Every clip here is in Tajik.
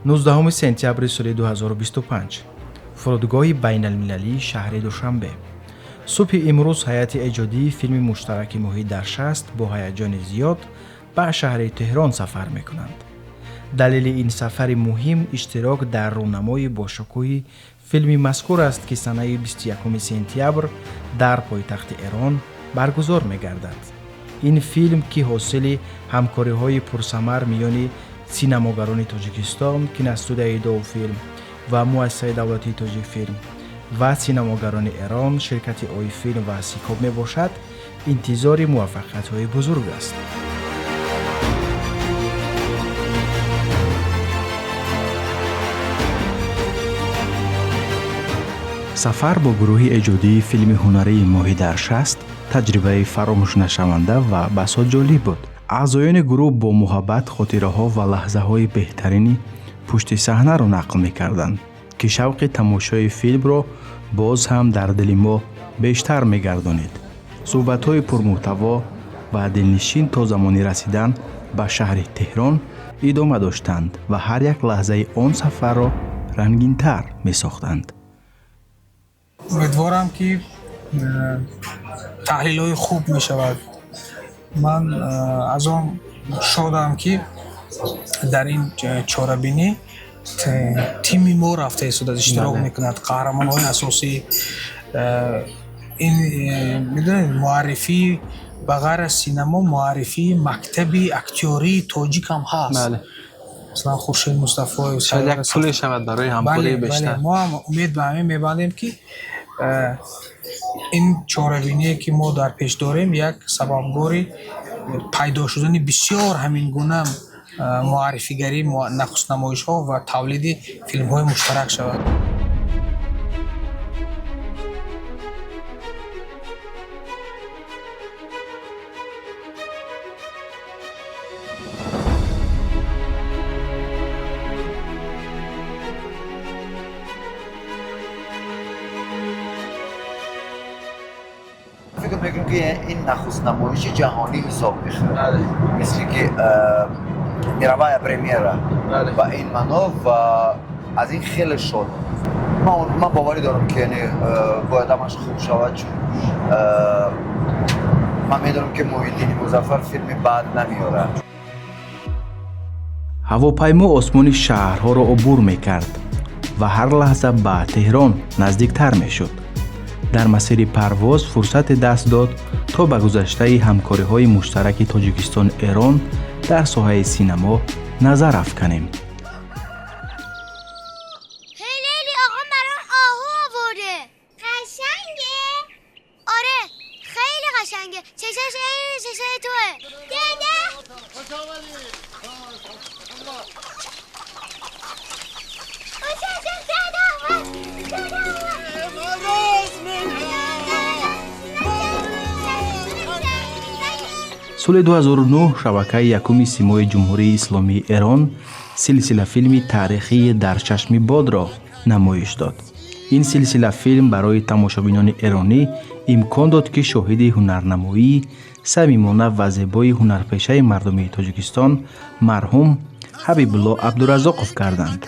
19 сентябри соли 2025, фурудгоҳи байналмилалии шаҳри Душанбе. Субҳи имрӯз ҳайати эҷодии филми муштараки «Моҳӣ дар шаст» бо ҳаяҷони зиёд ба шаҳри Теҳрон сафар мекунанд. Далели ин сафари муҳим иштирок дар рӯнамои бошукӯҳи филми мазкур аст, ки санаи 21 сентябр дар пойтахти Эрон баргузор мегардад. Ин филм, ки ҳосили ҳамкориҳои пурсамар миёни синамогарони Тоҷикистон, киностудияи Довфилм ва муассисаи давлатии Тоҷикфилм ва синамогарони Эрон, ширкати Ойфилм ва Сикоб мебошад, интизори муваффақиятҳои бузург аст. Сафар бо гурӯҳи эҷодии филми ҳунарии «Моҳӣ дар шаст» таҷрибаи фаромӯшнашаванда ва басо ҷолиб буд. Аъзоёни гурӯҳ бо муҳаббат хотираҳо ва лаҳзаҳои беҳтарини пушти саҳнаро нақл мекарданд, ки шавқи тамошои филмро боз ҳам дар дили мо бештар мегардонид. Суҳбатҳои пурмуҳтаво ва дилнишин то замони расидан ба шаҳри Теҳрон идома доштанд ва ҳар як лаҳзаи он сафарро рангинтар месохтанд. Умедворам, ки таҳлилҳои хуб мешавад. Ман аз он шодам, ки дар ин чорабинӣ тими мо рафта истодааст, иштирок мекунад, қаҳрамонҳои асосӣ. Ин, медонед, муаррифӣ ба ғайр аз синамо, муаррифии мактаби актёрии тоҷик ҳам ҳаст. Масалан, Хуршед Мустафоев. Шояд як пуле шавад барои ҳамкории бештар. Мо ҳам умед ба ҳамин мебандем, ки ин чорабиние, ки мо дар пеш дорем, як сабабгори пайдо шудани бисёр ҳамин гуна муаррифигарӣ, нахустнамоишҳо ва тавлиди филмҳои муштарак шавад. فکر میکنم که این نخست نمایش جهانی حساب میشه، مثل که мировая премьера ба ин маъно, ва аз ин хеле шод. Ман боварӣ дорам, ки яъне бояд ҳамаш хуб шавад, чун ман медонам, ки Муҳиддини Музаффар филми бад намеорад. Ҳавопаймо осмони шаҳрҳоро убур мекард ва ҳар лаҳза ба Теҳрон наздиктар мешуд. Дар масири парвоз фурсате даст дод, то ба гузаштаи ҳамкориҳои муштараки Тоҷикистону Эрон дар соҳаи синамо назар афканем. هی لیلی، آقا برام آهو آورده. قشنگه؟ آره، خیلی قشنگه. چشاش عین چشای توه دیده. دادا اومد، دادا اومد. Соли 2009 шабакаи якуми Симои Ҷумҳурии Исломии Эрон силсилафилми таърихии «Дар чашми бодро» намоиш дод. Ин силсилафилм барои тамошобинони эронӣ имкон дод, ки шоҳиди ҳунарнамоии самимона ва зебои ҳунарпешаи мардумии Тоҷикистон, марҳум Ҳабибулло Абдуразоқов гарданд.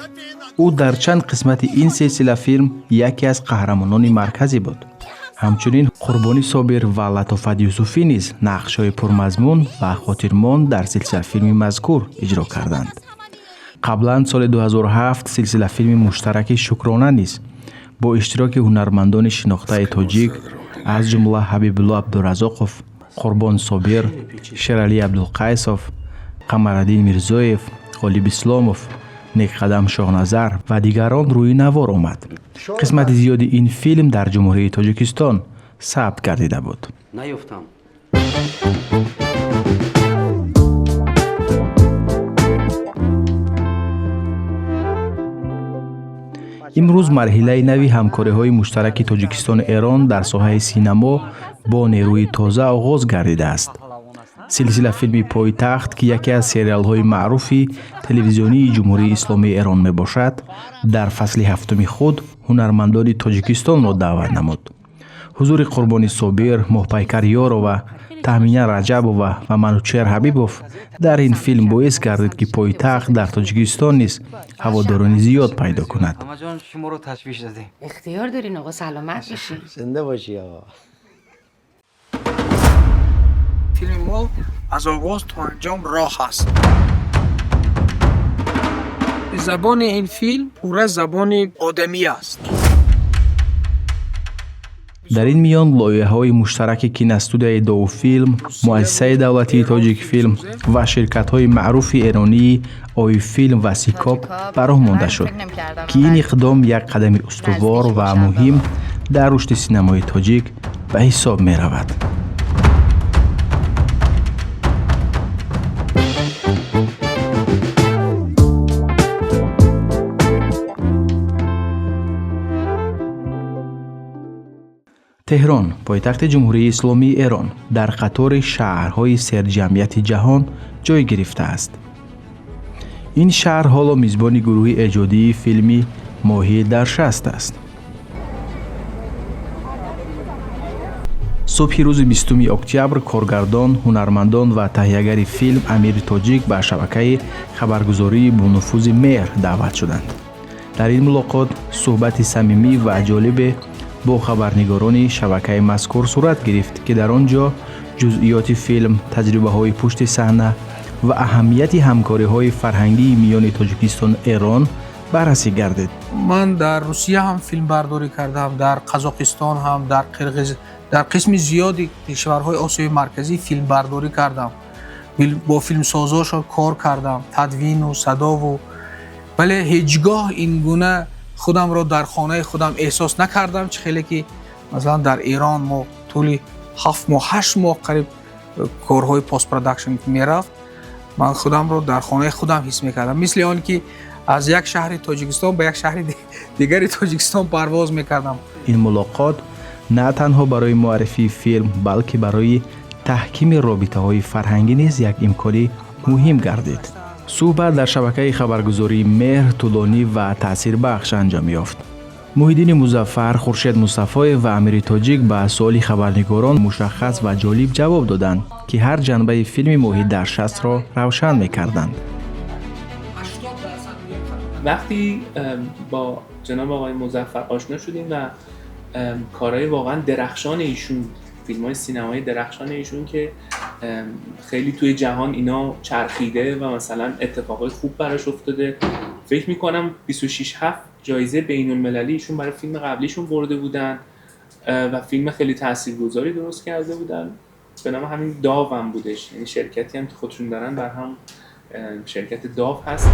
Ӯ дар чанд қисмати ин силсилафилм яке аз қаҳрамонони марказӣ буд. Ҳамчунин Қурбони Собир ва Латофат Юсуфӣ низ нақшҳои пурмазмун ва хотирмон дар силсилафилми мазкур иҷро карданд. Қаблан соли 2007 силсилафилми муштараки «Шукрона» низ бо иштироки ҳунармандони шинохтаи тоҷик, аз ҷумла Ҳабибулло Абдуразоқов, Қурбон Собир, Шералӣ Абдулқайсов, Қамараддин Мирзоев, Ғолиб Исломов, Некқадам Шоҳназар ва дигарон рӯи навор омад. Қисмати зиёди ин филм дар Ҷумҳурии Тоҷикистон сабт гардида буд. Наёфтам. Имрӯз марҳилаи нави ҳамкориҳои муштараки Тоҷикистону Эрон дар соҳаи синамо бо нерӯи тоза оғоз гардидааст. Силсилафилми «Пойтахт», ки яке аз сериалҳои маъруфи телевизионии Ҷумҳурии Исломии Эрон мебошад, дар фасли ҳафтуми худ ҳунармандони Тоҷикистонро даъват намуд. Ҳузури Қурбони Собир, Моҳпайкар Ёрова, Таҳмина Раҷабова ва Манучеҳр Ҳабибов дар ин филм боис гардид, ки пойтахт дар Тоҷикистон низ ҳаводорони зиёд пайдо кунад. Амаҷон, шуморо ташвиш дадем. Ихтиёр дорин, оға, саломат бошин. Зинда бошӣ, оға. Филми мо аз оғоз то анҷом роҳ аст. Забони ин филм пурра забони одамӣ аст. Дар ин миён лоиҳаҳои муштараки киностудияи Довфилм, Муассисаи давлатии Тоҷикфилм ва ширкатҳои маъруфи эронии Оифилм ва Сикоп ба роҳ монда шуд, ки ин иқдом як қадами устувор ва муҳим дар рушди синамои тоҷик ба ҳисоб меравад. Теҳрон, пойтахти Ҷумҳурии Исломии Эрон, дар қатори шаҳрҳои серҷамъияти ҷаҳон ҷой гирифтааст. Ин шаҳр ҳоло мизбони гурӯҳи эҷодии филми «Моҳӣ дар шаст» аст. Субҳи рӯзи 20 октябр коргардон, ҳунармандон ва таҳиягари филм Амири Тоҷик ба шабакаи хабаргузории бонуфузи Меҳр даъват шуданд. Дар ин мулоқот суҳбати самимӣ ва ҷолибе бо хабарнигорони шабакаи мазкур сурат гирифт, ки дар он ҷо ҷузъиёти филм, таҷрибаҳои пушти саҳна ва аҳамияти ҳамкориҳои фарҳангии миёни Тоҷикистону Эрон баррасӣ гардид. Ман дар Русия ҳам филмбардорӣ кардам, дар Қазоқистон ҳам, дар Қирғиз, дар қисми зиёди кишварҳои Осиёи Марказӣ филмбардорӣ кардам, бо филмсозошон кор кардам, тадвину садову, вале ҳеҷ гоҳ ин гуна худамро дар хонаи худам эҳсос накардам, чӣ хеле ки масалан дар Эрон мо тӯли 7 моҳ, 8 моҳ қариб корҳои постпродакшн мерафт, ман худамро дар хонаи худам ҳис мекардам, мисли он ки аз як шаҳри Тоҷикистон ба як шаҳри дигари Тоҷикистон парвоз мекардам. Ин мулоқот на танҳо барои муаррифии филм, балки барои таҳкими робитаҳои фарҳангӣ низ як имкони муҳим гардид. Суҳбат дар шабакаи хабаргузории Меҳр тӯлонӣ ва таъсирбахш анҷом ёфт. Муҳиддини Музаффар, Хуршед Мустафоев ва Амири Тоҷик ба суоли хабарнигорон мушаххас ва ҷолиб ҷавоб доданд, ки ҳар ҷанбаи филми «Моҳӣ дар шастро» равшан мекарданд. وقتی با جناب آقای مظفر آشنا شدیم و کارهای واقعا درخشان ایشون، فیلم های سینمایی درخشان ایشون که خیلی توی جهان اینا چرخیده و مثلا اتفاقای خوب براش افتاده، فکر میکنم 26 7 جایزه بین المللی ایشون برای فیلم قبلیشون برده بودن و فیلم خیلی تاثیرگذاری درست کرده بودن به نام همین داو هم بودش، یعنی شرکتی هم که خودشون دارن بر هم شرکت داو هست.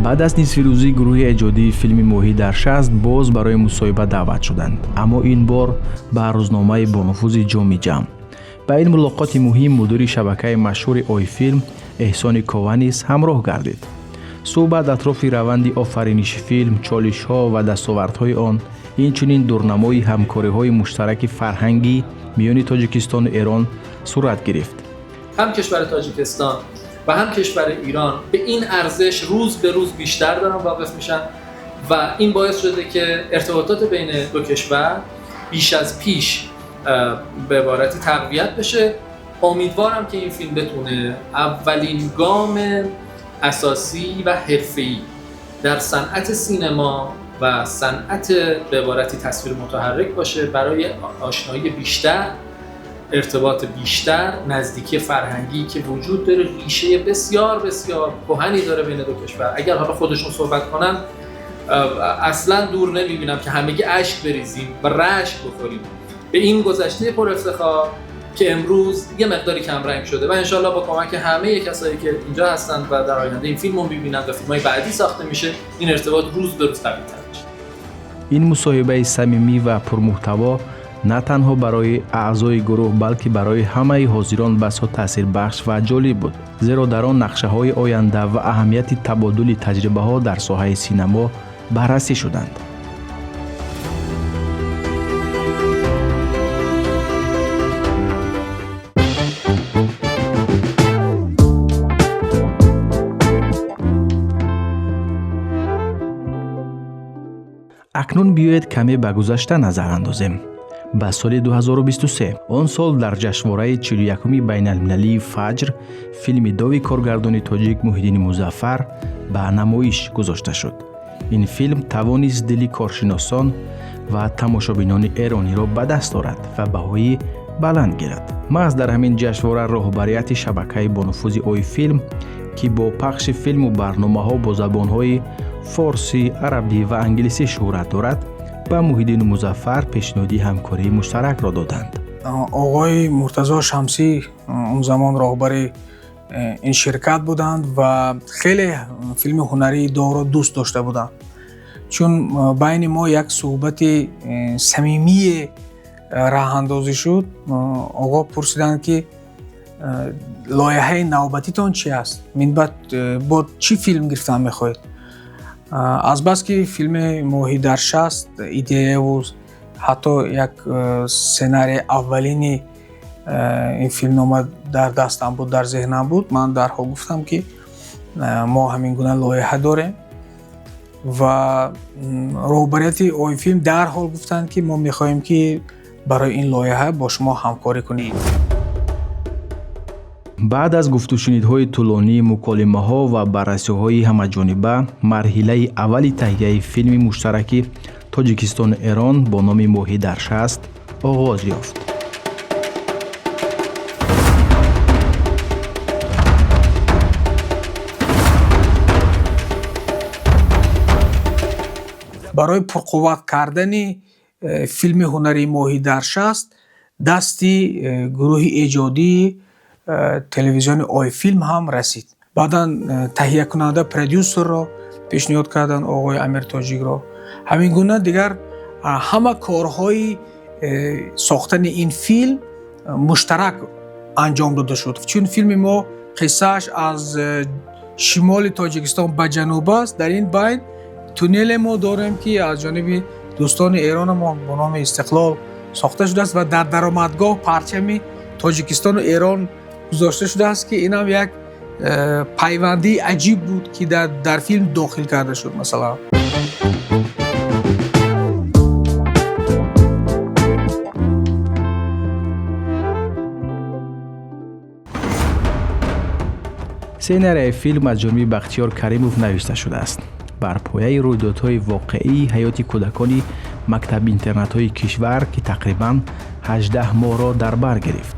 Баъд аз нисфирӯзӣ гурӯҳи эҷодии филми «Моҳӣ дар шаст» боз барои мусоҳиба даъват шуданд, аммо ин бор ба рӯзномаи бонуфузи Ҷоми Ҷам. Ба ин мулоқоти муҳим мудири шабакаи машҳури Ойфилм Эҳсони Кова низ ҳамроҳ гардид. Суҳбат атрофи раванди офариниши филм, чолишҳо ва дастовардҳои он, инчунин дурнамои ҳамкориҳои муштараки фарҳангӣ миёни Тоҷикистону Эрон сурат гирифт. Ҳам кишвари Тоҷикистон و هم کشور ایران به این ارزش روز به روز بیشتر دارن واقف میشن و این باعث شده که ارتباطات بین دو کشور بیش از پیش به عبارتی تقویت بشه. امیدوارم که این فیلم بتونه اولین گام اساسی و حرفه‌ای در صنعت سینما و صنعت به عبارتی تصویر متحرک باشه برای آشنایی بیشتر، ارتباط بیشتر، نزدیکی فرهنگی که وجود داره، ریشه بسیار بسیار کهنی داره بین دو کشور. اگر حالا خودشون صحبت کنن اصلا دور نمیبینم که همگی اشک بریزیم و رشک بخوریم به این گذشته پر افتخار که امروز یه مقداری کم رنگ شده و انشالله با کمک همه کسایی که اینجا هستن و در آینده این فیلم رو میبینن و فیلم‌های بعدی ساخته میشه، این ارتباط روز به روز قوی‌تر میشه. این مصاحبه صمیمی و پرمحتوا на танҳо барои аъзои гурӯҳ, балки барои ҳамаи ҳозирон басо таъсирбахш ва ҷолиб буд, зеро дар он нақшаҳои оянда ва аҳамияти табодули таҷрибаҳо дар соҳаи синамо баррасӣ шуданд. Акнун биёед каме ба гузашта назар андозем. Ба соли 2023. Он сол дар ҷашнвораи 41-уми байналмилалии Фаҷр филми Дови коргардони тоҷик Муҳиддини Музаффар ба намоиш гузошта шуд. Ин филм тавонист дили коршиносон ва тамошобинони эрониро ба даст орад ва баҳои баланд гирад. Маҳз дар ҳамин ҷашнвора роҳбарияти шабакаи бонуфузи Ойфилм, ки бо пахши филму барномаҳо бо забонҳои форсӣ, арабӣ ва англисӣ шӯҳрат дорад, ба Муҳиддину Музаффар пешниҳоди ҳамкории муштаракро доданд. Оғои Муртазо Шамсӣ он замон роҳбари ин ширкат буданд ва хеле филми ҳунарии Довро дӯст дошта буданд. Чун байни мо як суҳбати самимие роҳандозӣ шуд, оғо пурсиданд, ки лоиҳаи навбатитон чи аст, минбаъд бо чӣ филм гирифтан мехоҳед? Азбаски филми Моҳӣ дар шаст идеяву ҳатто як сценарии аввалини ин филмнома дар дастам буд, дар зеҳнам буд, ман дарҳол гуфтам, ки мо ҳамин гуна лоиҳа дорем ва роҳбарияти Ойфилм дарҳол гуфтанд, ки мо мехоҳем, ки барои ин лоиҳа бо шумо ҳамкорӣ кунем. Баъд аз гуфтушунидҳои тӯлонӣ, муколимаҳо ва баррасиҳои ҳамаҷониба, марҳилаи аввали таҳияи филми муштараки Тоҷикистону Эрон бо номи Моҳӣ дар шаст оғоз ёфт. Барои пурқувват кардани филми ҳунарии Моҳӣ дар шаст дасти гурӯҳи эҷодии телевизиони Ойфилм ҳам расид. Баъдан таҳиякунанда, продюсерро пешниҳод карданд, оғои Амир Тоҷикро. Ҳамин гуна дигар ҳама корҳои сохтани ин филм муштарак анҷом дода шуд. Чун филми мо қиссааш аз шимоли Тоҷикистон ба ҷануб аст, дар ин байн туннеле мо дорем, ки аз ҷониби дӯстони Эрона мо бо номи Истиқлол сохта шудааст ва дар даромадгоҳ парчами Тоҷикистону Эрон гузошта шудааст, ки инам як пайвандии аҷиб буд, ки дар филм дохил карда шуд, масалан. Сценарияи филм аз ҷониби Бахтиёр Каримов навишта шудааст. Бар пояи рӯйдодҳои воқеии ҳаёти кӯдакони мактаб-интернатҳои кишвар, ки тақрибан 18 моҳро дар бар гирифт.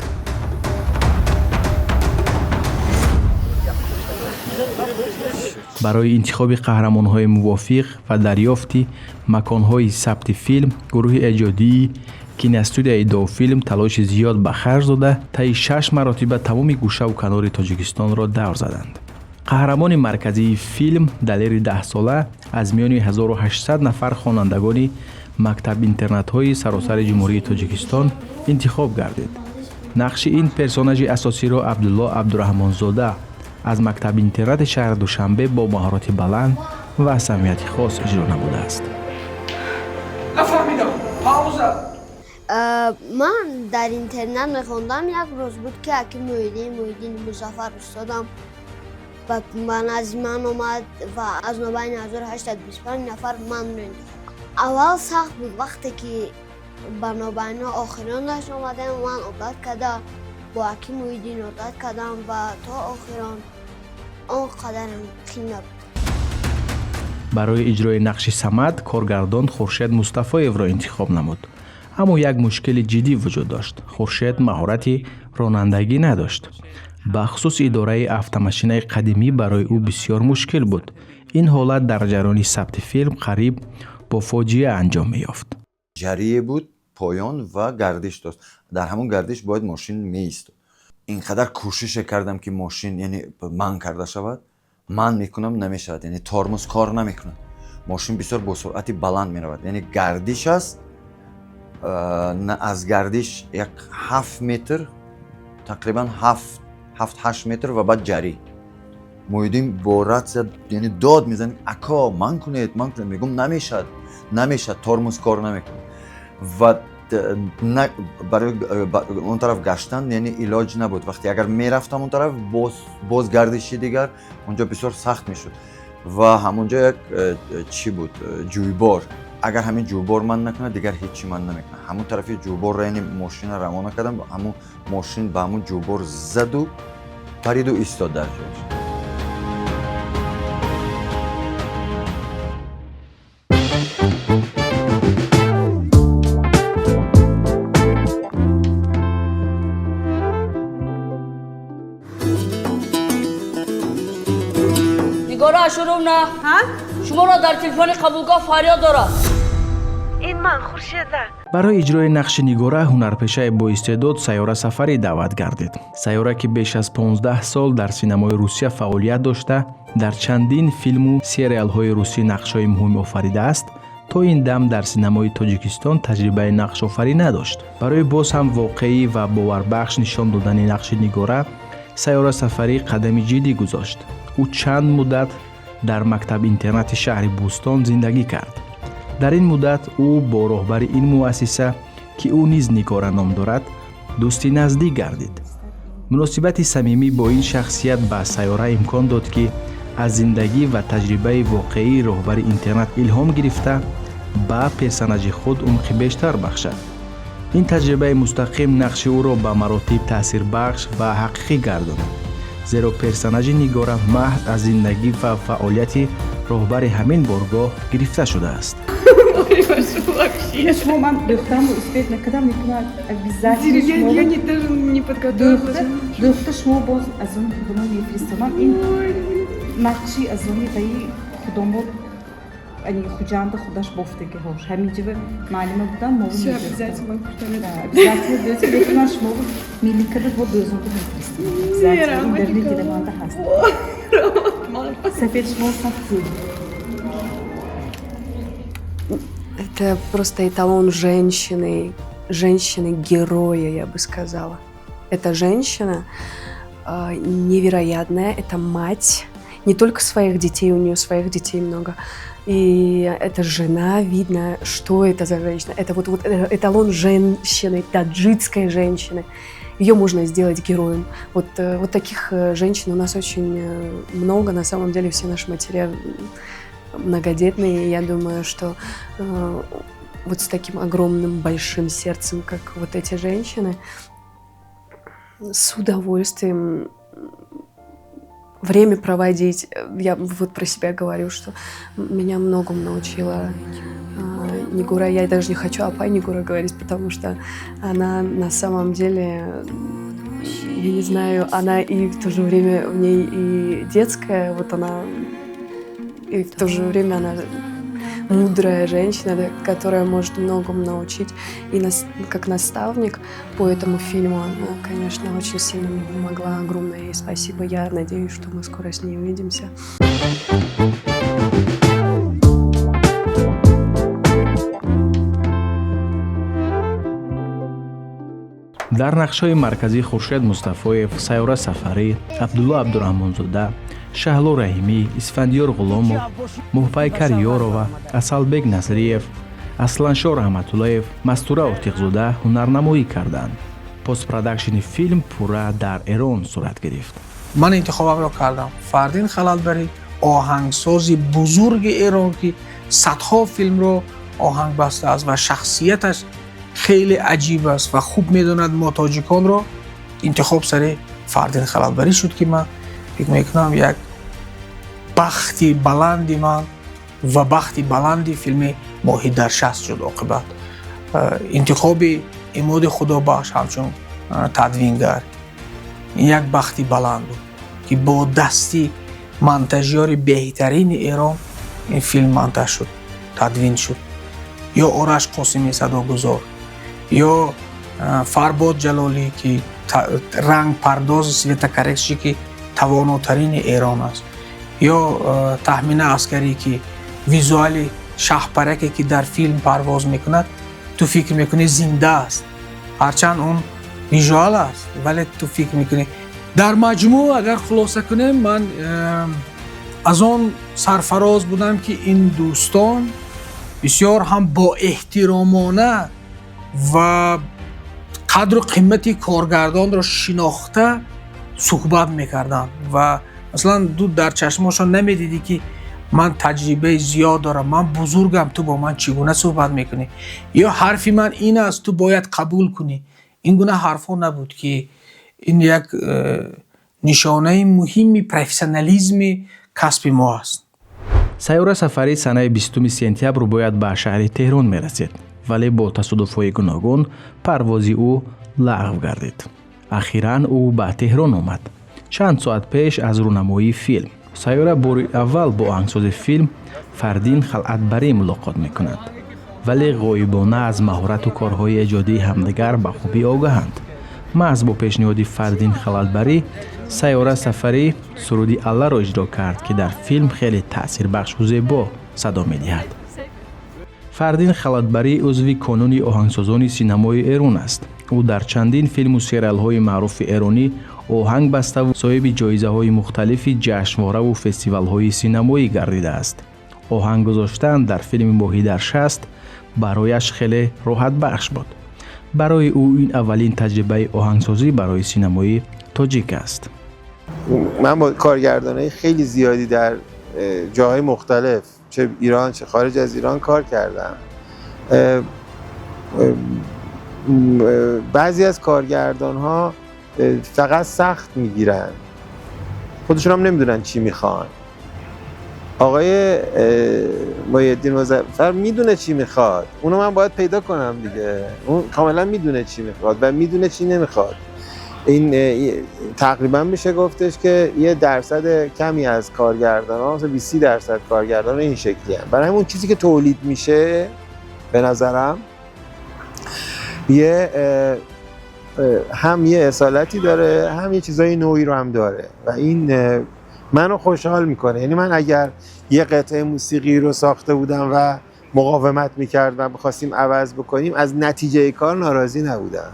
Барои интихоби қаҳрамонҳои мувофиқ ва дарёфти маконҳои сабти филм, гурӯҳи эҷодии киностудияи Довфилм талоши зиёд ба харҷ дода, таи 6 маротиба тамоми гӯшаву канори Тоҷикистонро давр заданд. Қаҳрамони марказии филм, Далери 10-сола, аз миёни 1800 нафар хонандагони мактаб-интернатҳои саросари Ҷумҳурии Тоҷикистон интихоб гардид. Нақши ин персонажи асосиро Абдулло Абдураҳмонзода аз мактаби-интернати шаҳри Душанбе бо маҳорати баланд ва самимияти хос иҷро намудааст. Нафаҳмидам, пауза. Ман дар интернат мехондам. Як рӯз буд, ки аки Муҳиддин Музаффар устодам ба назди ман омад ва аз мобайни 1825 нафар манро интихоб кард. Аввал сахт буд, вақте ки ба нобайно охиронаш омадем, ман одат карда, бо аки Муҳиддин одат кардам ва то охирон он қадарам қин набуд. Барои иҷрои нақши Самад коргардон Хуршед Мустафоевро интихоб намуд. Аммо як мушкили ҷиддӣ вуҷуд дошт. Хуршед маҳорати ронандагӣ надошт. Бахусус идораи автомошинаи қадимӣ барои ӯ бисёр мушкил буд. Ин ҳолат дар ҷараёни сабти филм қариб бо фоҷиа анҷом меёфт. Ҷарие буд, поён ва гардиш дошт. Дар ҳамон гардиш бояд мошин меистод. Инқадар кӯшише кардам, ки мошин, яъне, манъ карда шавад, ман мекунам, намешавад, яъне тормоз кор намекунад. Мошин бисёр бо суръати баланд меравад, яъне гардиш аст, аз гардиш як 7 метр, тақрибан 7-8 метр ва баъд ҷарӣ. Муҳиддин бо ратсия, яъне, дод мезанад: «Ако, манъ кунед, манъ кунед!» Мегӯм: «Намешавад, намешавад, тормоз кор намекунад». Ва барои он тараф гаштан, яъне, илоҷ набуд. Вақте агар мерафтам он тараф, боз гардиши дигар, онҷо бисёр сахт мешуд. Ва ҳамонҷо як чӣ буд, ҷӯйбор. Агар ҳамин ҷӯбор ман накунад, дигар ҳеҷ чӣ ман намекунад. Ҳамун тарафи ҷӯборро, яъне мошина равона кардам, ҳамун мошин ба ҳамун ҷӯбор заду париду истод дар ҷояш. Нигора Ашуровна, шуморо дар телефони қабулгоҳ фарёд дорад. Ин ман, Хуршеда. Барои иҷрои нақши Нигора ҳунарпешаи боистеъдод Сайёра Сафарӣ даъват гардид. Сайёра, ки беш аз 15 сол дар синамои Русия фаъолият дошта, дар чандин филму сериалҳои русӣ нақшҳои муҳим офаридааст, то ин дам дар синамои Тоҷикистон таҷрибаи нақшофарӣ надошт. Барои боз ҳам воқеӣ ва боварбахш нишон додани нақши Нигора, Сайёра Сафарӣ қадами ҷиддӣ гузошт. Ӯ чанд муддат дар мактаб-интернати шаҳри Бӯстон зиндагӣ кард. Дар ин муддат ӯ бо роҳбари ин муассиса, ки ӯ низ Нигора ном дорад, дӯсти наздик гардид. Муносибати самимӣ бо ин шахсият ба Сайёра имкон дод, ки аз зиндагӣ ва таҷрибаи воқеии роҳбари интернат илҳом гирифта, ба персонажи худ умқи бештар бахшад. Ин таҷрибаи мустақим нақши ӯро ба маротиб таъсирбахш ва ҳақиқӣ гардонид, зеро персонажи Нигора маҳз аз зиндагӣ ва фаъолияти роҳбари ҳамин боргоҳ гирифта шудааст. Шумо ман духтарамро успеть накардам, мекунад обязательно. Я не даже не подготовилась. Духта шумо боз аз он худомо мефиристонам. Ин нақши аз они ваи худомо, ани Хуҷанда худаш бофтагиҳош. Ҳаминҷава маълима будам, мо Всё, обязательно. Обязательно дӯзи мекунам, шумо миликада бо дӯзонда мефиристонам. Обязательно. Ин дарни дилаванда ҳаст. Сафед шумо сахт зебо. Это просто эталон женщины, женщины-героя, я бы сказала. Эта женщина невероятная, это мать не только своих детей, у нее своих детей много, и это жена, видно, что это за женщина. Это вот эталон женщины, таджикской женщины. Ее можно сделать героем. Вот таких женщин у нас очень много. На самом деле все наши матери многодетные. И я думаю, что вот с таким огромным большим сердцем, как вот эти женщины, с удовольствием время проводить. Я вот про себя говорю, что меня многому научила Нигора. Я даже не хочу апай Нигора говорить, потому что она на самом деле, я не знаю, она и в то же время в ней и детская, вот она, и в то же время она мудрая женщина, да, которая может многому научить. И нас, как наставник по этому фильму, она, конечно, очень сильно мне помогла. Огромное ей спасибо. Я надеюсь, что мы скоро с ней увидимся. Дар нақшҳои марказӣ Хуршед Мустафоев, Сайёра Сафарӣ, Абдулло Абдураҳмонзода, Шаҳло Раҳимӣ, Исфандиёр Ғуломов, Моҳпайкар Ёрова, Асалбек Насриев, Асланшоҳ Раҳматуллоев, Мастура Ортиқзода ҳунарнамоӣ карданд. Постпродакшни филм пурра дар Эрон сурат гирифт. Ман интихобамро кардам. Фардин Халалбарӣ, оҳангсози бузурги Эрон, ки садҳо филмро оҳанг бастааст ва шахсияташ хеле аҷиб аст ва хуб медонад мо тоҷиконро, интихоб сари Фардин Халалбарӣ шуд, ки ман фикр мекунам, як бахти баланди ман ва бахти баланди филми «Моҳӣ дар шаст» шуд. Оқибат интихоби Имоди Худобахш ҳамчун тадвингар ин як бахти баланд буд, ки бо дасти монтажёри беҳтарини Эрон ин филм монтаж шуд, тадвин шуд, ё Ораш Қосими садогузор, ё Фарбод Ҷалолӣ, ки рангпардози светокорректоре, ки тавонотарини Эрон аст, ё Таҳмина Аскарӣ, ки визуали шаҳпараке, ки дар филм парвоз мекунад, ту фикр мекунӣ зинда аст, ҳарчанд он визуал аст, вале ту фикр мекунӣ. Дар маҷмӯъ агар хулоса кунем, ман аз он сарфароз будам, ки ин дӯстон бисёр ҳам боэҳтиромона ва қадру қимати коргардонро шинохта суҳбат мекарданд ва масалан ду дар чашмошон намедидӣ, ки Ман таҷрибаи зиёд дорам, ман бузургам, ту бо ман чӣ гуна суҳбат мекунӣ, ё ҳарфи ман ин аст, ту бояд қабул кунӣ. Ин гуна ҳарфҳо набуд, ки ин як нишонаи муҳими профессионализми касби мо аст. Сайёра Сафарӣ санаи 20 сентябр бояд ба шаҳри Теҳрон мерасид, вале бо тасодуфҳои гуногун парвози ӯ лағв гардид. Ахиран ӯ ба Теҳрон омад чанд соат пеш аз рӯнамоии филм. Сайёра бори аввал бо оҳангсози филм Фардин Халъатбарӣ мулоқот мекунад, вале ғоибона аз маҳорату корҳои эҷодии ҳамдигар ба хубӣ огаҳанд. Маҳз бо пешниҳоди Фардин Халъатбарӣ Сайёра Сафарӣ суруди Алларо иҷро кард, ки дар филм хеле таъсирбахшу зебо садо медиҳад. Фардин Халатбарӣ узви Конуни оҳангсозони синамои Эрон аст. Ӯ дар чандин филму сериалҳои маъруфи эронӣ оҳанг баставу соҳиби ҷоизаҳои мухталифи ҷашнвораву фестивалҳои синамоӣ гардидааст. Оҳанг гузоштан дар филми «Моҳӣ дар шаст» барояш хеле роҳатбахш буд. Барои ӯ ин аввалин таҷрибаи оҳангсозӣ барои синамои тоҷик аст. Ман бо коргардонهای خیلی زیادی در جاهای مختلف، چه ایران چه خارج از ایران، کار کردم. بعضی از کارگردان ها فقط سخت میگیرن، خودشون هم نمیدونن چی میخوان. آقای محی‌الدین مظفر میدونه چی میخواد، اونو من باید پیدا کنم دیگه. اون کاملا میدونه چی میخواد و میدونه چی نمیخواد. این تقریبا میشه گفتش که یه درصد کمی از کارگردان ها، مثلا 20% کارگردان این شکلی هم. برای همون چیزی که تولید میشه به نظرم یه هم یه اصالتی داره، هم یه چیزای نوعی رو هم داره و این منو خوشحال میکنه. یعنی من اگر یه قطعه موسیقی رو ساخته بودم و مقاومت میکردم، بخواستیم عوض بکنیم، از نتیجه کار ناراضی نبودم.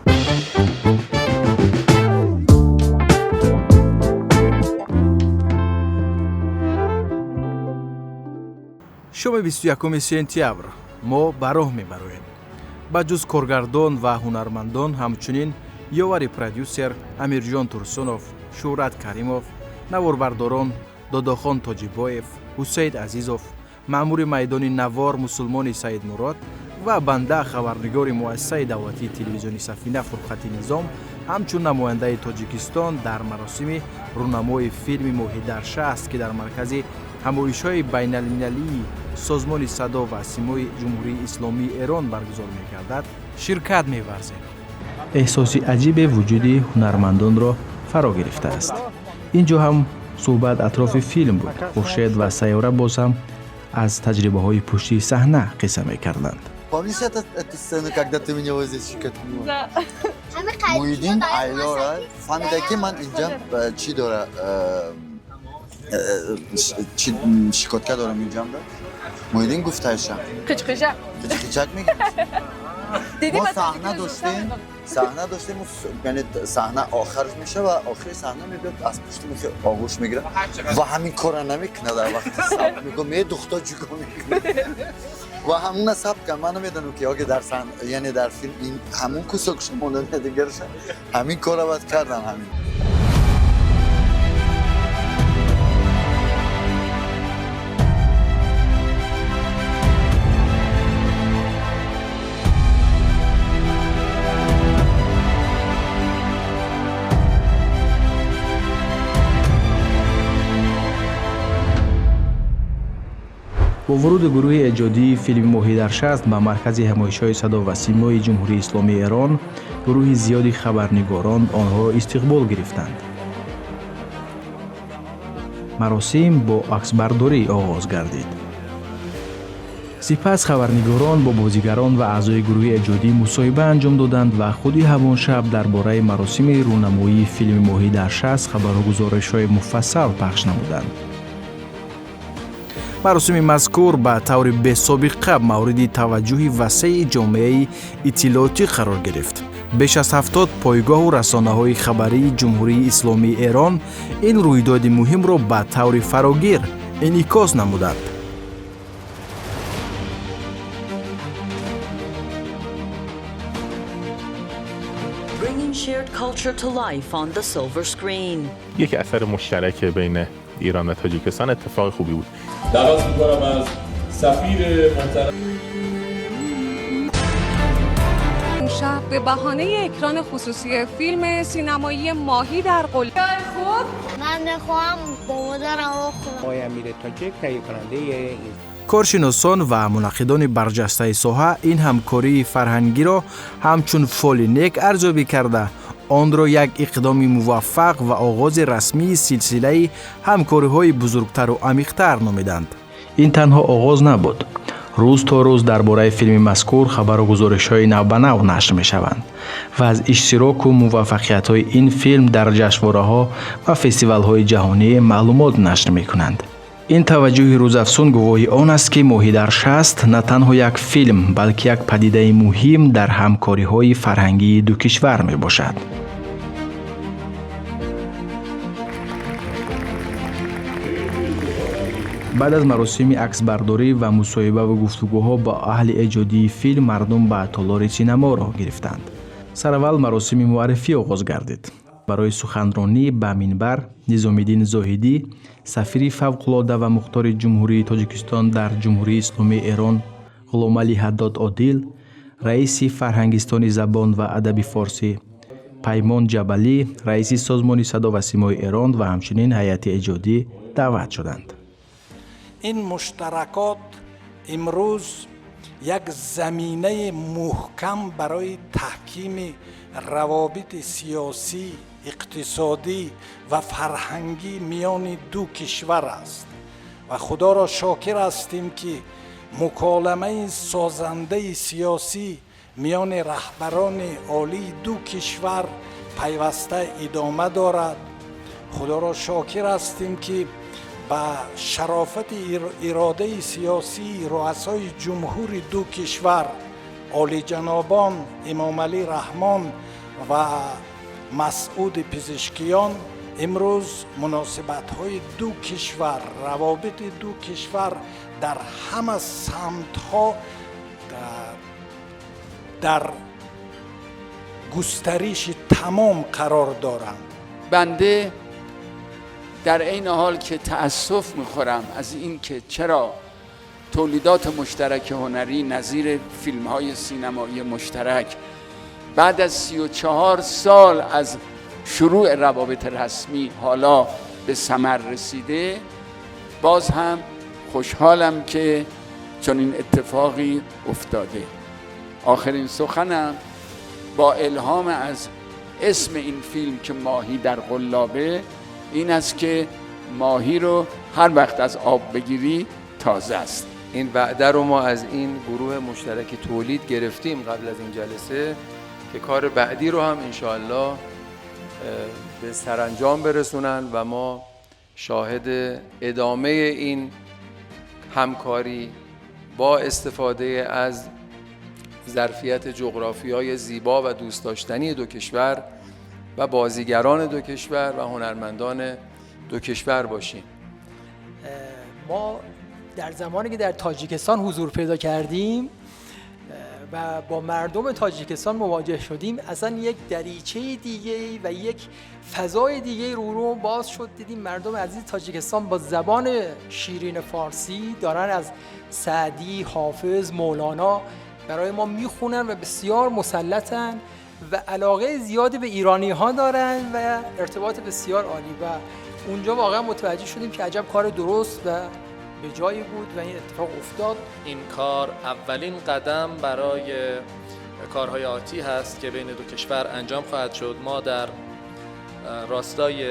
Шоми 21 сентябр мо ба роҳ мебароем. Ба ҷуз коргардон ва ҳунармандон, ҳамчунин ёвари продюсер Амирҷон Турсунов, Шӯҳрат Каримов, наворбардорон Додохон Тоҷибоев, Ҳусейн Азизов, маъмури майдони навор Мусулмони Саидмурод ва банда, хабарнигори муассисаи давлатии телевизиони Сафина Фурқати Низом, ҳамчун намояндаи Тоҷикистон дар маросими рӯнамои филми «Моҳӣ дар шаст», ки дар маркази ҳамоишҳои байналмилалии Созмони садо ва симои Ҷумҳурии Исломии Эрон баргузор мегардад, ширкат меварзем. Эҳсоси аҷибе вуҷуди ҳунармандонро фаро гирифтааст. Ин ҷо ҳам суҳбат атрофи филм буд. Хуршед ва Сайёра боз ҳам аз таҷрибаҳои пушти саҳна қисса мекарданд. Помнишь эту сцену, когда ты меня вот здесь щекотнула? Да. Муҳиддин Айлора фаҳмида, ки ман инҷа чӣ дора, чӣ щекотка дорам инҷамда. Муҳиддин гуфташа. Қичқичак. Қичқичак мегӯ. Диди. Мо саҳна доштем, саҳна доштем, яъне саҳна охарш меша ва охири саҳна мебиёд, аз пушти мехе оғӯш мегирад ва ҳамин кора намекунад. Дар вақти сабт мегӯ, ме духто ҷуго мекунад ва ҳамуна сабт кан. Ман намедонам, ки оге дар саҳна, яъне дар филм ин ҳамун кусокша монда, дигарша ҳамин кора баъд кардан ҳамин. Бо вуруди гурӯҳи эҷодии филми «Моҳӣ дар шаст» ба маркази ҳамоишҳои садо ва симои Ҷумҳурии Исломии Эрон, гурӯҳи зиёди хабарнигорон онҳоро истиқбол гирифтанд. Маросим бо аксбардорӣ оғоз гардид. Сипас хабарнигорон бо бозигарон ва аъзои гурӯҳи эҷодӣ мусоҳиба анҷом доданд ва худи ҳамон шаб дар бораи маросими рӯнамоии филми «Моҳӣ дар шаст» хабару гузоришҳои муфассал пахш намуданд. Маросими мазкур ба таври бесобиқа мавриди таваҷҷӯҳи васеи ҷомеаи иттилоотӣ қарор гирифт. Беш аз 70 пойгоҳу расонаҳои хабарии Ҷумҳурии Исломии Эрон ин рӯйдоди муҳимро ба таври фарогир инъикос намуданд. Bringing shared culture to life on the silver screen. یک اثر مشترک بین ایران و تاجیکستان اتفاق خوبی بود. دعوت می‌کنم از سفیر محترم شب به بهانه اکران خصوصی فیلم سینمایی ماهی در قلاب. خوب من میخوام با مادرم بخورم. آقای امیر تاجیک تهیه کننده این. Коршиносон ва мунаққидони барҷастаи соҳа ин ҳамкории фарҳангиро ҳамчун фоли нек арзёбӣ карда, онро як иқдоми муваффақ ва оғози расмии силсилаи ҳамкориҳои бузургтару амиқтар номиданд. Ин танҳо оғоз набуд. Рӯз то рӯз дар бораи филми мазкур хабару гузоришҳои навбанав нашр мешаванд ва аз иштироку муваффақиятҳои ин филм дар ҷашнвораҳо ва фестивалҳои ҷаҳонӣ маълумот нашр мекунанд. Ин таваҷҷӯҳи рӯзафзун гувоҳи он аст, ки «Моҳӣ дар шаст» на танҳо як филм, балки як падидаи муҳим дар ҳамкориҳои фарҳангии ду кишвар мебошад. Баъд аз маросими аксбардорӣ ва мусоҳибаву гуфтугӯҳо бо аҳли эҷодии филм, мардум ба толори синамо роҳ гирифтанд. Сараввал маросими муаррифӣ оғоз гардид. Барои суханронӣ ба минбар Низомиддин Зоҳидӣ, сафири фавқулода ва мухтори Ҷумҳурии Тоҷикистон дар Ҷумҳурии Исломии Эрон, Ғуломалӣ Ҳаддод Одил, раиси Фарҳангистони забон ва адаби форсӣ, Паймон Ҷабалӣ, раиси Созмони садо ва симои Эрон ва ҳамчунин ҳайати эҷодӣ даъват шуданд. Ин муштаракот имрӯз як заминаи муҳкам барои таҳкими равобити сиёсӣ, иқтисодӣ ва фарҳангӣ миёни ду кишвар аст ва худоро шокир ҳастем, ки муколамаи созандаи сиёсӣ миёни раҳбарони олии ду кишвар пайваста идома дорад. Худоро шокир ҳастем, ки ба шарофати иродаи сиёсии руасои ҷумҳури ду кишвар, олиҷанобон Эмомалӣ Раҳмон ва Масъуди Пизишкиён, имрӯз муносибатҳои ду кишвар, равобити ду кишвар дар ҳама самтҳо дар густариши тамом қарор доранд. بنده در عین حال که تأسف میخورم از این که چرا تولیدات مشترک هنری نظیر فیلم های سینمایی مشترک بعد از 34 سال از شروع روابط رسمی حالا به ثمر رسیده، باز هم خوشحالم که چنین اتفاقی افتاده. آخرین سخنم با الهام از اسم این فیلم که ماهی در قلابه این است که ماهی رو هر وقت از آب بگیری تازه است. این وعده رو ما از این گروه مشترک تولید گرفتیم قبل از این جلسه که کار بعدی رو هم انشاءالله به سرانجام برسونن و ما شاهد ادامه این همکاری با استفاده از ظرفیت جغرافیای زیبا و دوست داشتنی دو کشور و بازیگران دو کشور و هنرمندان دو کشور باشیم. ما در زمانی که در تاجیکستان حضور پیدا کردیم و با مردم تاجیکستان مواجه شدیم، اصلا یک دریچه دیگه و یک فضای دیگه رو رو باز شد. دیدیم مردم عزیز تاجیکستان با زبان شیرین فارسی دارن از سعدی، حافظ، مولانا برای ما میخونن و بسیار مسلطن و علاقه زیادی به ایرانی ها دارن و ارتباط بسیار عالی و اونجا واقعا متوجه شدیم که عجب کار درست و به جایی بود و این اتفاق افتاد. این کار اولین قدم برای کارهای آتی هست که بین دو کشور انجام خواهد شد. ما در راستای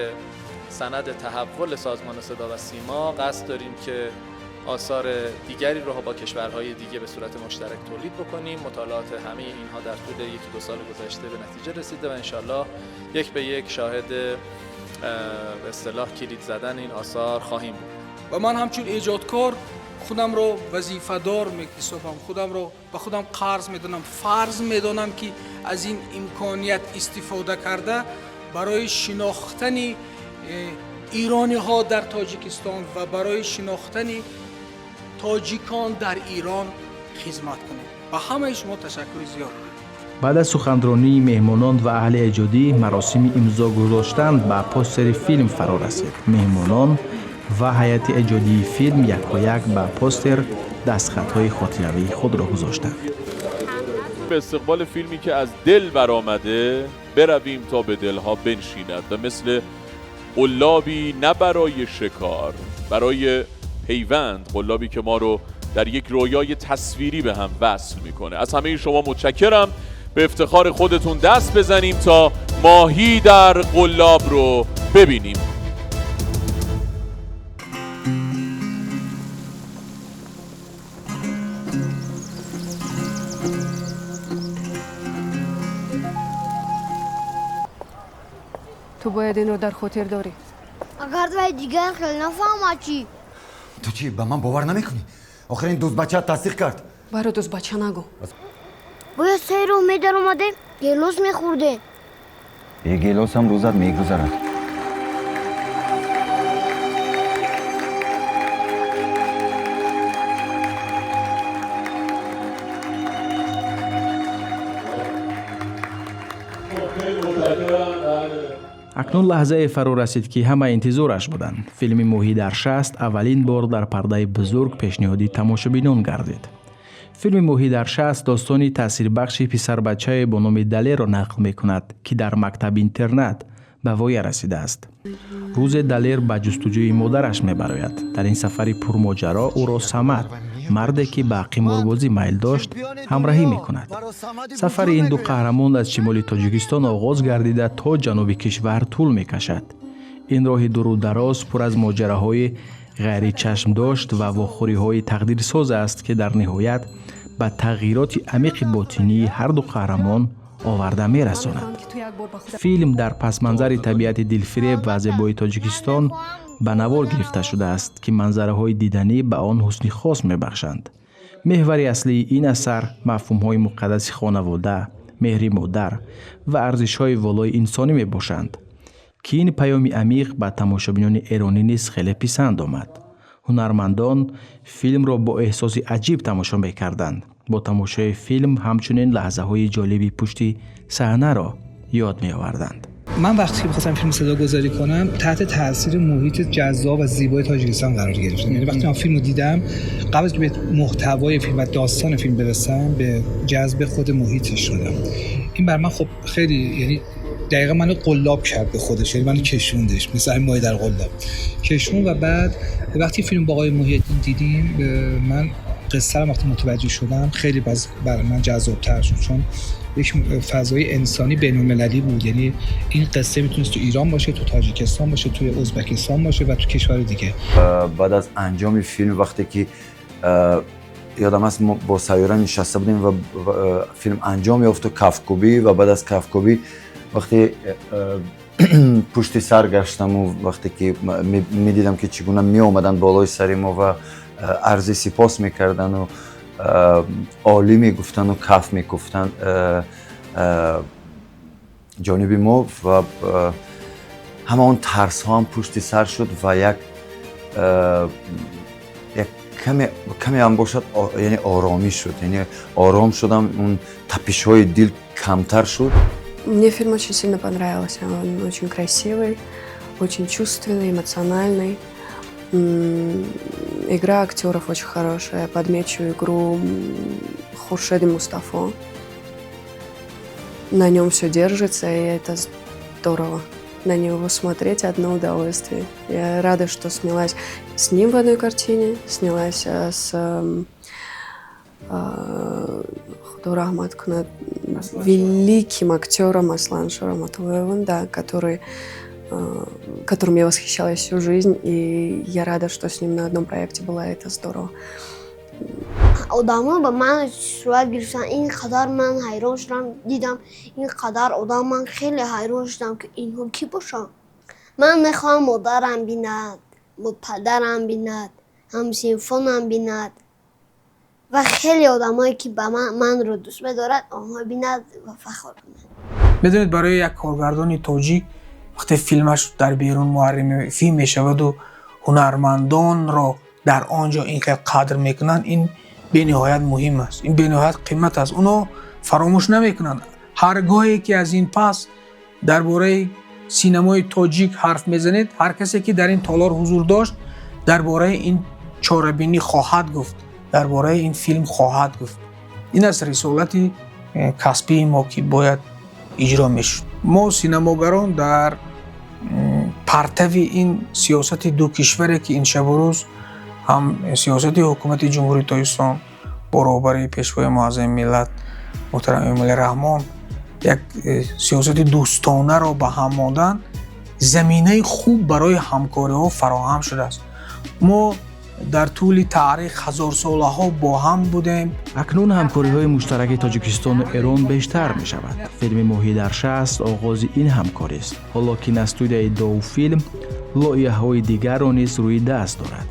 سند تحول سازمان صدا و سیما قصد داریم که آثار دیگری رو با کشورهای دیگه به صورت مشترک تولید بکنیم. مطالعات همه اینها در طول یکی دو سال گذشته به نتیجه رسیده و انشالله یک به یک شاهد به اصطلاح کلید زدن این آثار خواهیم بود. و من همچون ایجادکار خودم رو وظیفه‌دار می‌حسابم، خودم رو به خودم قرض میدونم، فرض میدونم که از این امکانیت استفاده کرده برای شناختن ایرانی ها در تاجیکستان و برای شناختن تاجیکان در ایران خدمت کنیم. به همه شما تشکر زیاد. Баъд аз суханронии меҳмонон ва аҳли эҷодӣ, маросими имзо гузоштан ба постери филм фаро расид. Меҳмонон Ва ҳайати эҷодии филм якояк ба постер дастхатҳои хотиравии худро гузоштанд. به استقبال فیلمی که از دل برآمده برویم تا به دلها بنشیند و مثل قلابی نه برای شکار، برای پیوند، قلابی که ما رو در یک رویای تصویری به هم وصل میکنه. از همه شما متشکرم. به افتخار خودتون دست بزنیم تا ماهی در قلاب رو ببینیم. Ту бояд инро дар хотир дорӣ. Агар вай дигар хел нафаҳмад чӣ? Ту чӣ, ба ман бовар намекунӣ? Охир ин дӯстбачаат тасдиқ кард. Баро дӯстбача нагӯ. Бояд сайро медаромадем, гелос мехӯрдем. Е гелос ҳам рӯзат мегузарад. Акнун лаҳзае фаро расид, ки ҳама интизораш буданд. Филми «Моҳӣ дар шаст» аввалин бор дар пардаи бузург пешниҳоди тамошобинон гардид. Филми «Моҳӣ дар шаст» достони таъсирбахши писарбачае бо номи Далерро нақл мекунад, ки дар мактаб-интернат ба воя расидааст. Рӯзе Далер ба ҷустуҷӯи модараш мебарояд. Дар ин сафари пурмоҷаро ӯро Самад, марде ки ба қиморбозӣ майл дошт, ҳамраҳӣ мекунад. Сафари ин ду қаҳрамон аз шимоли Тоҷикистон оғоз гардида, то ҷануби кишвар тӯл мекашад. Ин роҳи дуру дароз пур аз моҷараҳои ғайричашмдошт ва вохӯриҳои тақдирсоз аст, ки дар ниҳоят ба тағйироти амиқи ботинии ҳарду қаҳрамон оварда мерасонад. Филм дар пасманзари табиати дилфиреб ва зебои Тоҷикистон ба навор гирифта шудааст, ки манзараҳои диданӣ ба он ҳусни хос мебахшанд. Меҳвари аслии ин асар мафҳумҳои муқаддаси хонавода, меҳри модар ва арзишҳои волои инсонӣ мебошанд, ки ин паёми амиқ ба тамошобинони эронӣ низ хеле писанд омад. Ҳунармандон филмро бо эҳсоси аҷиб тамошо мекарданд. Бо тамошои филм ҳамчунин лаҳзаҳои ҷолиби пушти саҳнаро ёд меоварданд. من وقتی که می‌خواستم فیلم صدا گذاری کنم تحت تاثیر محیط جذاب و زیبای تاجیکستان قرار گرفتم. یعنی وقتی من فیلم رو دیدم، قبل از که به محتوای فیلم و داستان فیلم برسم، به جذب خود محیطش شدم. این بر من خب خیلی، یعنی دقیقا منو قلاب کرد به خودش، یعنی منو کشوندش، مثل این ماهی در قلاب کشون. و بعد وقتی فیلم با آقای محی‌الدین دیدیم، من قصه رو وقتی متوجه شدم خیلی برای من جذاب‌تر شد، چون یک فضای انسانی بین‌المللی بود. یعنی این قصه میتونست تو ایران باشه، تو تاجیکستان باشه، تو ازبکستان باشه و تو کشور دیگه. بعد از انجام فیلم وقتی که یادم هست ما با سیاره نشسته بودیم و فیلم انجام یافت و کفکوبی، و بعد از کفکوبی وقتی پشت سر گشتم و وقتی که میدیدم که چگونه می اومدن بالای سر ما و عرض سپاس میکردن و عالی میگفتن و کف میگفتن جانب ما، و همه اون ترس ها هم پشت سر شد و یک کمی هم باشد، یعنی آرامی شد، یعنی آرام شدم، اون تپش های دل کمتر شد. Мне фильм очень сильно понравился. Он очень красивый, очень чувственный, эмоциональный. Игра актеров очень хорошая. Подмечу игру Хуршеда Мустафо. На нем все держится, и это здорово. На него смотреть одно удовольствие. Я рада, что снялась с ним в одной картине, снялась с Худо раҳмат кунад, великим актером Аслан Шароматуллоевым, да, которым я восхищалась всю жизнь, и я рада, что с ним на одном проекте была, это здорово. Одамо ба ман сурат гирифтан, ин қадар ман ҳайрон шудам, дидам ин қадар одам, ман хеле ҳайрон шудам, ки инҳо кӣ бошанд. Ман мехоҳам модарам бинад, падарам бинад, ҳамсинфонам бинад ва хеле одамое ки ба манро дӯст медорад, онҳо бинад ва фахр кунад. Медонед, барои як коргардони тоҷик вақте филмаш дар берун муаррифӣ мешаваду ҳунармандонро дар он ҷо ин қадр қадр мекунанд, ин бениҳоят муҳим аст, ин бениҳоят қимат аст. Онҳо фаромӯш намекунанд. Ҳар гоҳе ки аз ин пас дар бораи синамои тоҷик ҳарф мезанед, ҳар касе ки дар ин толор ҳузур дошт, Дар бораи ин чорабинӣ хоҳад гуфт, дар бораи ин филм хоҳад гуфт. Ин аст рисолати касбии мо, ки бояд иҷро мешуд. Мо синамогарон дар партави ин сиёсати ду кишваре, ки ин шабу рӯз ҳам сиёсати ҳукумати Ҷумҳурии Тоҷикистон бо роҳбарии Пешвои Муаззами миллат муҳтарам Эмомалӣ Раҳмон як сиёсати дӯстонаро ба ҳам мондан, заминаи хуб барои ҳамкориҳо фароҳам шудааст. Мо дар тӯли таърих ҳазорсолаҳо бо ҳам будем. Акнун ҳамкориҳои муштараки Тоҷикистону Эрон бештар мешавад. Филми «Моҳӣ дар шаст» оғози ин ҳамкорист. Ҳоло киностудияи Довфилм лоиҳаҳои дигарро низ рӯи даст дорад.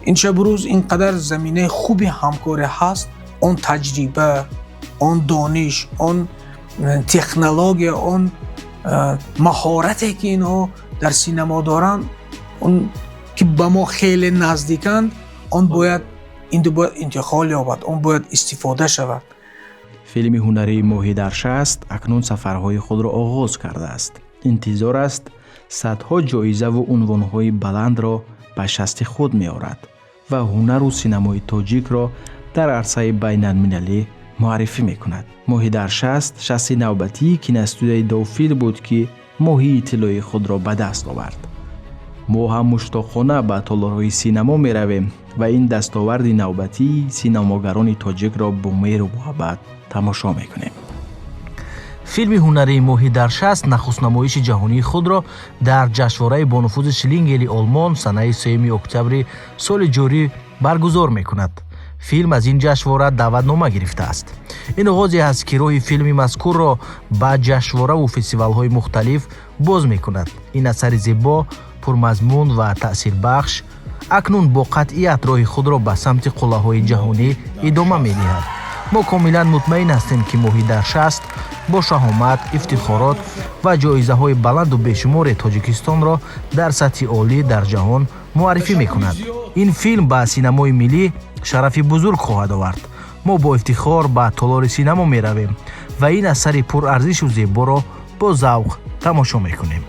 Ин шабу рӯз ин қадар заминаи хуби ҳамкорӣ ҳаст, он таҷриба, он дониш, он технология, он маҳорате, ки инҳо дар синамо доранд, он ки ба мо хеле наздиканд, он бояд ин бояд интиқол ёбад, он бояд истифода шавад. Филми ҳунарии «Моҳӣ дар шаст» акнун сафарҳои худро оғоз кардааст. Интизор аст, садҳо ҷоизаву унвонҳои баландро ба шасти худ меорад ва ҳунару синамои тоҷикро дар арсаи байналмилалӣ муаррифӣ мекунад. «Моҳӣ дар шаст» шасти навбатии киностудияи Довфилм буд, ки моҳии тиллоии худро ба даст овард. Мо ҳам муштоқона ба толорҳои синамо меравем ва ин дастоварди навбатии синамогарони тоҷикро бо меҳру муҳаббат тамошо мекунем. Филми ҳунарии «Моҳӣ дар шаст» нахустнамоиши ҷаҳонии худро дар ҷашнвораи бонуфузи Шлингели Олмон санаи 3 октябри соли ҷорӣ баргузор мекунад. Филм аз ин ҷашнвора даъватнома гирифтааст. Ин оғозе аст, ки роҳи филми мазкурро ба ҷашнвораву фестивалҳои мухталиф боз мекунад. Ин асари зебо, пурмазмун ва таъсирбахш акнун бо қатъият роҳи худро ба самти қуллаҳои ҷаҳонӣ идома медиҳад. Мо комилан мутмаин ҳастем, ки «Моҳӣ дар шаст» бо шаҳомат, ифтихорот ва ҷоизаҳои баланду бешумори Тоҷикистонро дар сатҳи олӣ дар ҷаҳон муаррифӣ мекунад. Ин филм ба синамои миллӣ шарафи бузург хоҳад овард. Мо бо ифтихор ба толори синамо меравем ва ин асари пурарзишу зеборо бо завқ тамошо мекунем.